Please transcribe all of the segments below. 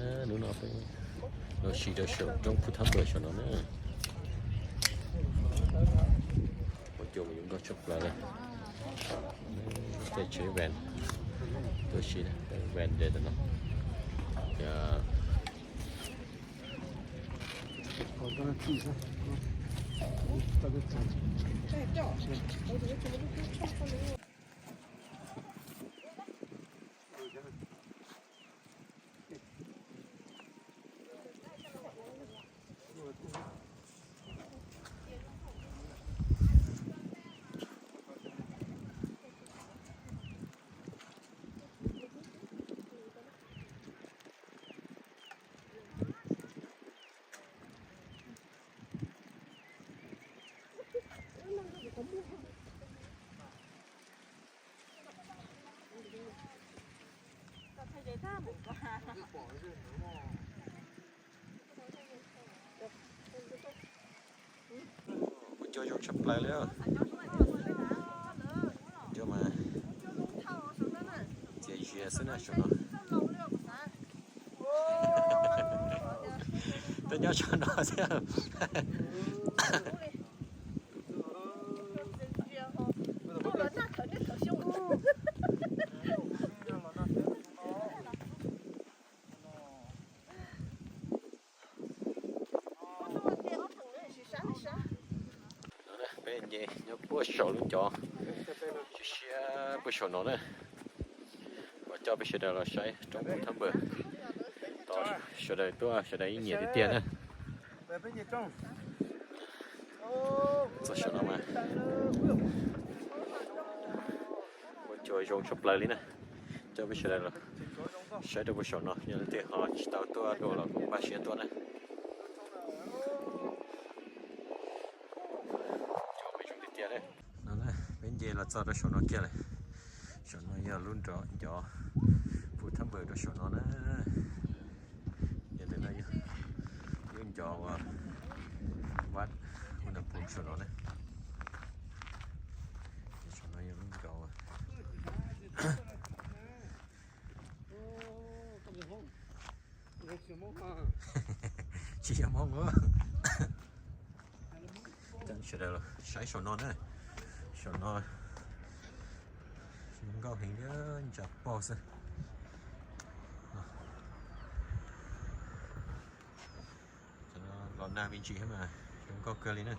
Hnub no peb los si rau saum roob Phu Thab Npawm saum no na. Ua cas mus yuav nkauj tshaj plaws li. Tej tsheb van tuaj si, van de tam no. Ua cas zoo tshaj plaws li. Cov mas txias zias xwb na saum no. Twb nyob saum no thiab. No peb nce nyob puag saum lub cov siab siab puag saum no na. Ua coj peb sawv daws los saib roob Phu Thab Npawm. Tos sawv daws tuaj, sawv daws ib nyiam tiag tiag na. Txog saum no mas ua cas zoo tshaj plaws li na. Coj peb sawv daws los saib rau puag saum no, yog leej twg ho tsis tau tuaj dua los kuj npaj siab tuaj na. Cov peb zoo tiag tiag na. No na, peb nce los txog rau saum no kiag lawm. Saum no yog lub nrov ncov Phu Thab Npawm rau saum no na. Yog ntawm no yog lub ncov uas vaj Unaphum saum no na. Saum no yog lub ncov uas tsis yog Hmoob. Coj sawv daws los saib saum no na. Saum no zoo nkauj heev li, ntsa paug xwb. Los nag me ntsis thiab mas zoo nkauj kawg li na.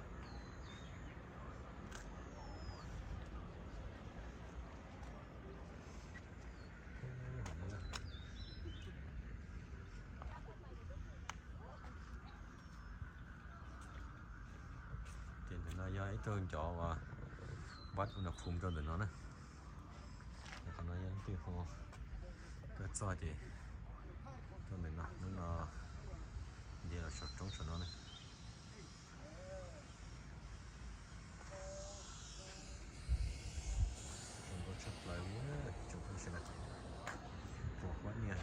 Ces ntawm no yog ib tug ncov uas vaj Unaphum rau ntawm no na. Qhov no yog leej twg ho tuaj txog ces tuaj ntawm no, hnub no nce los saum roob saum no na. Zoo nkauj tshaj plaws li, tsoom phooj ywg sawv daws, pom qab niag.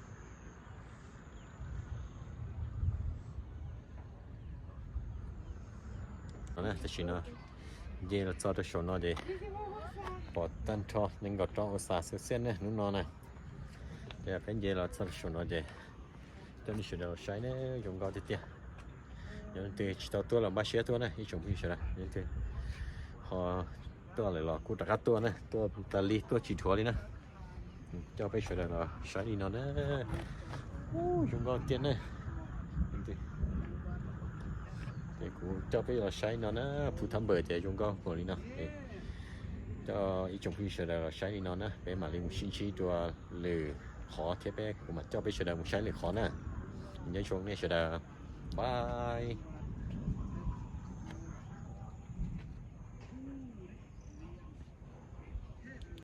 Tam sim no nce los txog rau saum no ces pom tag nrho nees nkaum rau ua xav xwb xiab ne hnub no na. Ces peb nce los txog rau saum no ces coj nej sawv daws los saib ne, zoo nkauj tiag tiag. Yog leej twg tsis tau tuaj los npaj siab tuaj na ib tsoom phooj ywg sawv daws, yog leej twg ho tuaj lawm los kuj rov qab tuaj na, tuaj tas li tuaj tsis dhuav li na. Coj peb sawv daws los saib li no na. Zoo nkauj tiag na. Ces kuv coj peb los saib no na, Phu Thab Npawm ces zoo nkauj npaum li no. Coj ib tsoom phooj ywg sawv daws los saib li no na, peb mam li mus sib ntsib dua lwm qhov thiab peb, kuv mam coj peb sawv daws mus saib lwm qhov na. Nyob zoo nej sawv daws, bye.